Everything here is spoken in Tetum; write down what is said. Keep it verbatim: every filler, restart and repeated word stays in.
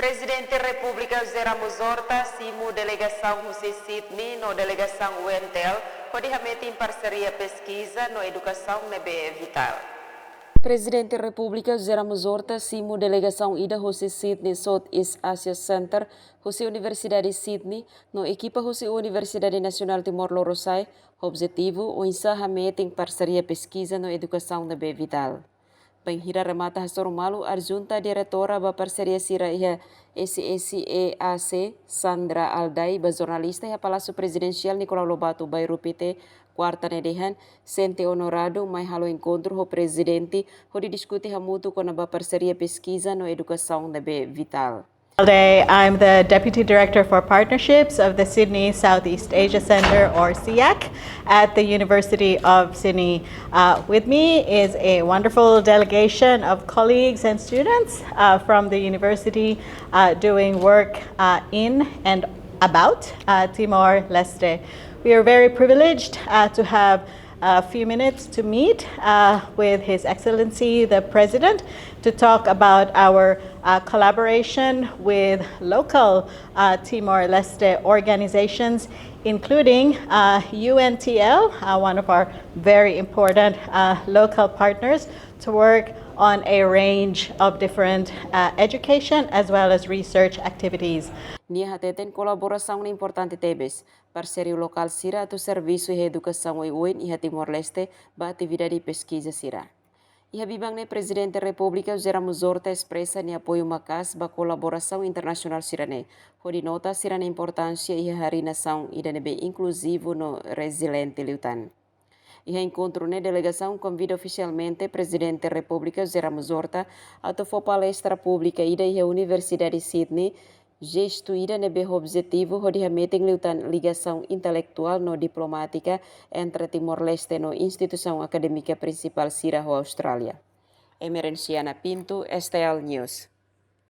Prezidente Repúblika José Ramos Horta simu delegasaun husi Sydney no delegasaun U N T L hodi hametin parseria peskiza no edukasaun ne'ebé vitál. Prezidente Repúblika José Ramos Horta simu delegasaun ida husi Sydney Southeast Asia Center husi Universidade Sydney no ekipa husi Universidade Nasionál Timor Lorosa'e, objetivu oinsá hametin parseria peskiza no edukasaun ne'ebé vitál. Bainhira remata hasoru malu, adjunta diretora ba parseria sira iha S S E A C, Sandra Aldai, ba jornalista iha Palásiu Prezidensiál Nicolau Lobato, Bairru Pité, kuarta ne'e dehan sente onoradu mai halo enkontru ho prezidente hodi diskute hamutuk kona-ba parseria peskiza no edukasaun ne'ebé vitál. Aldai. I'm the Deputy Director for Partnerships of the Sydney Southeast Asia Centre, or SEAC, at the University of Sydney. Uh, with me is a wonderful delegation of colleagues and students, uh, from the university, uh, doing work, uh, in and about, uh, Timor-Leste. We are very privileged, uh, to have a few minutes to meet, uh, with His Excellency the President to talk about our, uh, collaboration with local, uh, Timor-Leste organizations, including, uh, U N T L, uh, one of our very important, uh, local partners, to work on a range of different, uh, education as well as research activities. Nia hateten kolaborasaun ne'e importante tebes. Parseiru lokál sira atu servisu iha edukasaun oioin iha Timor-Leste ba atividade peskiza sira. Iha biban ne'e Prezidente Repúblika José Ramos Horta espresa nia apoiu maka'as ba kolaborasaun internasionál sira-ne'e, hodi nota sira-nia importánsia iha harii nasaun ida ne'ebé inkluzivu no reziliente liután. Iha enkontru ne'e delegasaun konvida ofisialmente Prezidente Repúblika José Ramos Horta atu fó palestra públika ida iha Universidade Sydney, jestu ida ne'ebé objetivu hodi hametin liután ligasaun intelektuál no diplomátika entre Timor-Leste no instituisaun akadémika prinsipál sira ho Austrália. Emerenciana Pinto, S T L News.